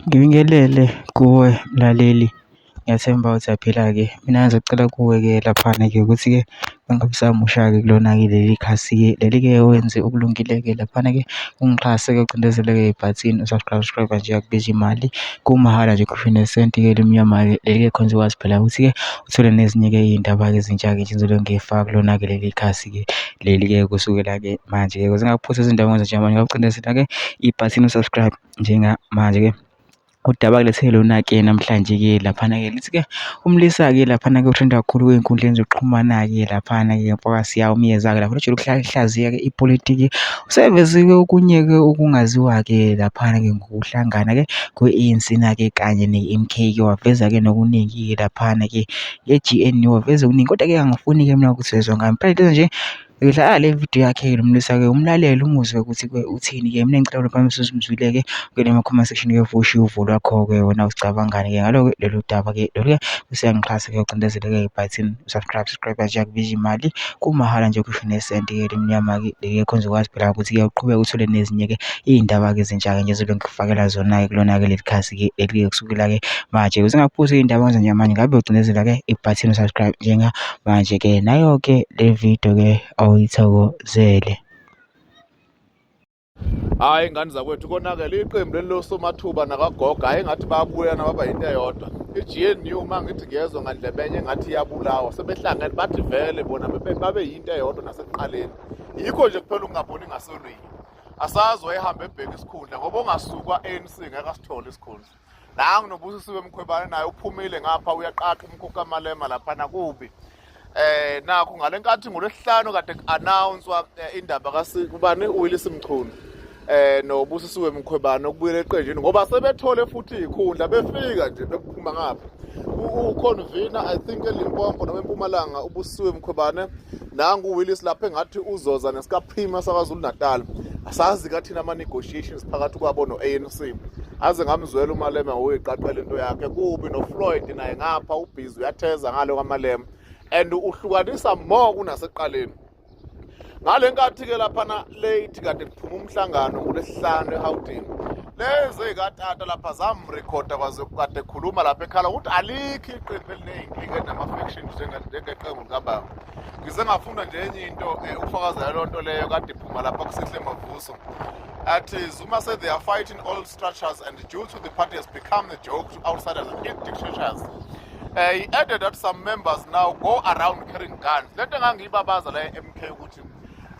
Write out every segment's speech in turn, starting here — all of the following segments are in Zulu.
Ngibingelele kuwe mlaleli, ngiyathemba ukuthi uyaphila-ke. Mina ngizocela kuwe-ke laphana-ke ukuthi-ke ungabe usamusha-ke kulona-ke leli khasi-ke, leli-ke wenze okulungile-ke laphana-ke ungixhase-ke ucindezele-ke ibhathini u-subscribe nje akubizi imali, kumahhala nje awukhiphi nesenti-ke elimnyama-ke. Leli-ke khona uzokwazi phela ukuthi-ke uthole nezinye-ke iy'ndaba-ke ezintsha-ke nje engizobe ngiy'faka kulona-ke leli khasi-ke leli-ke kusukela-ke manje-ke ukuze ungaphuthwa izindaba njengamanje ngawucindezela-ke ibhathini u-subscribe njengamanje-ke. Udaba akulethe lona-ke namhlanje-ke laphana-ke lithi-ke umlisa-ke laphana-ke utrenda kakhulu ey'nkundleni zokuxhumana-ke laphana-ke mfoka Umyeza-ke lapho ujwayele ukuhlaziya-ke ipolitiki. Useveze-ke okunye-ke okungaziwa-ke laphana-ke ngokuhlangana-ke kwe-A_N_C na-ke kanye ne-M_K-ke waveza-ke nokuningi-ke laphana-ke nge-G_N_U waveza okuningi kodwa-ke angifuni-ke mina ukuthi wezwa ngami. Phela nje ngidlala le video yakhe-ke lo mlisa-ke umlalele umuzwe ukuthi-ke uthini-ke. Mina ngicela lapha usuzumzwile-ke ungene ema-comment section-ke ushiye uvo lwakho-ke wena ucabangani-ke ngalo-ke lolu daba-ke lolu-ke usuyangixhasa-ke ucindezele-ke ibhathini u-subscribe, subscribe nje akubizi imali kumahhala nje awukhiphi nesenti-ke elimnyama-ke leli khona uzokwazi phela ukuthi-ke uqhubeke uthole nezinye-ke iy'ndaba-ke ezintsha-ke nje ezobe ngikufakela zona-ke kulona-ke leli khasi-ke leli-ke kusukela-ke manje. Ukuze ungaphuthi iy'ndaba njengamanje ngabe ucindezela-ke ibhathini u-subscribe njengamanje-ke nayo-ke le video ke awuyithokozele. Hayi ingane zakwethu konakele iqembu leli losomathuba nakagogo hayi ngathi bayabuyana baba yinto eyodwa. I-GNU uma ngithi ngiyezwa ngandlebenye ngathi iyabulawa sebehlangene bathi vele bona babe yinto eyodwa nasekuqaleni. Yikho nje kuphela ukungaboni ngasolwini. Asazi wayehambe ebheka isikhundla ngoba ongasukwa ANC ngeke asithole isikhundla. Nangu noBusisiwe Mkhwebane naye uphumile ngapha uyaqaqa umkhokha Malema laphana kubi. Nakho ngalenkathi ngolwesihlanu kade ku-announcewa indaba kasibani uWillis Mchunu noBusisiwe Mkhwebane ukubuyela eqenjini ngoba sebethole futhi ikhundla befika nje bekuphuma ngapha uconvener I think eLimpopo noma eMpumalanga uBusisiwe Mkhwebane nangu uWillis lapha engathi uzoza nesikaPrima saKwaZulu Natal. Asazi kathina ama negotiations phakathi kwabo no-ANC. Aze ngamzwela uMalema ngokuyiqaqela into yakhe kubi noFloyd naye ngapha ubhizi uyatheza ngale kwaMalema and uhlukanisa more kunasekuqaleni. Ngale nkathi-ke laphana late kade kuphuma umhlangano ngolwesihlanu eHawutini, lezi ey'katata lapha zamrekhoda kwaze kade khuluma lapha ekhala ukuthi alikho iqembu eliney'nkinga elinama-faction njengeqembu likababa. Ngize ngafunda nje enye into ukufakazela leyo nto leyo kade iphuma lapha kuSihle Mavuso. Athi Zuma said they are fighting all structures and due to the party has become a joke to outsiders and dictators. He added that some members now go around carrying guns. Lento engangiyibabaza la e-MK ukuthi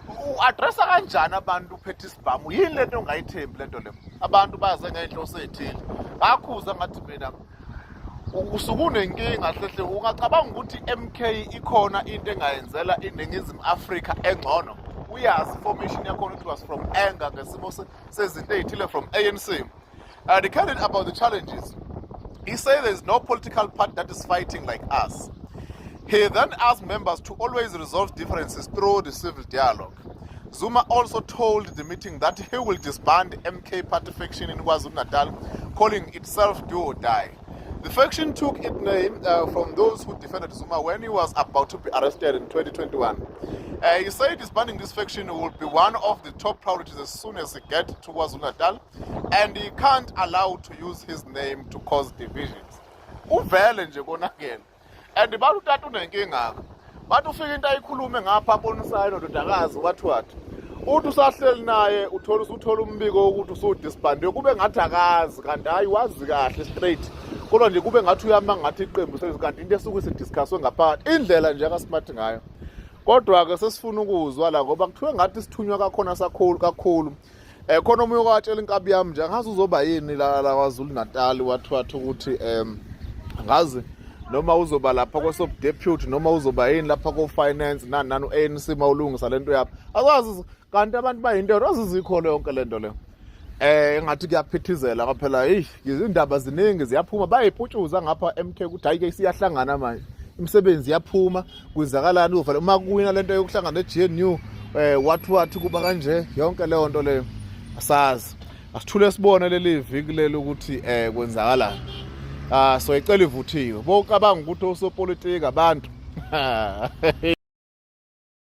u-addressa kanjani abantu uphethe isibhamu, yini lento ongayithembi lento le. Abantu baze ngey'nhloso ey'thile. Ngakhuza ngathi mina usuke unenkinga hlehle ungacabanga ukuthi MK ikhona into engayenzela iNingizimu Afrika engcono. Uyazi formation yakhona it was from anger ngesimo sezinto ey'thile from ANC. Recorded about the challenges. He said there is no political party that is fighting like us. He then asked members to always resolve differences through the civil dialogue. Zuma also told the meeting that he will disband MK party faction in KwaZulu-Natal, calling itself Do or Die. The faction took its name from those who defended Zuma when he was about to be arrested in 2021. He said disbanding this faction will be one of the top priorities as soon as he gets to KwaZulu-Natal, and he can't allow to use his name to cause divisions. Uvele nje konakele. And bathi utata unenkinga. Bathi ufika into ayikhulume ngapha abonisayo nondodakazi wathi wathi. Uthi usahleli naye uthola usuthola umbiko wokuthi usudisbandwe kube ngathi akazi kanti hayi wazi kahle straight. Kodwa nje kube ngathi uyama ngathi iqembu selithi kanti into esuke isidiscusswe ngaphakathi indlela nje akasmart ngayo. Kodwa ke sesifuna ukuzwa la ngoba kuthiwe ngathi isithunywa kakhona sakhulu kakhulu. Khona omunye okwatshela inkabi yami nje angazi uzoba yini la la KwaZulu Natal wathi wathi ukuthi angazi noma uzoba lapha kwesob deputy noma uzoba yini lapha ko finance nani nani u-ANC mawulungisa lento yakho akwazi kanti abantu bayinto azizikho yonke lento le engathi kuyaphithizela kwaphela hey izindaba ziningi ziyaphuma bayiputshuza ngapha MK ukuthi hayi ke siyahlangana manje imisebenzi iyaphuma kwenzakalani uzovala uma kuwina lento yokuhlangana ne-GNU wathi wathi kuba kanje yonke leyo nto leyo asazi asithule sibone leli viki leli ukuthi kwenzakalani. Ah so icela ivuthiwe bocabanga ukuthi osopolitiki abantu.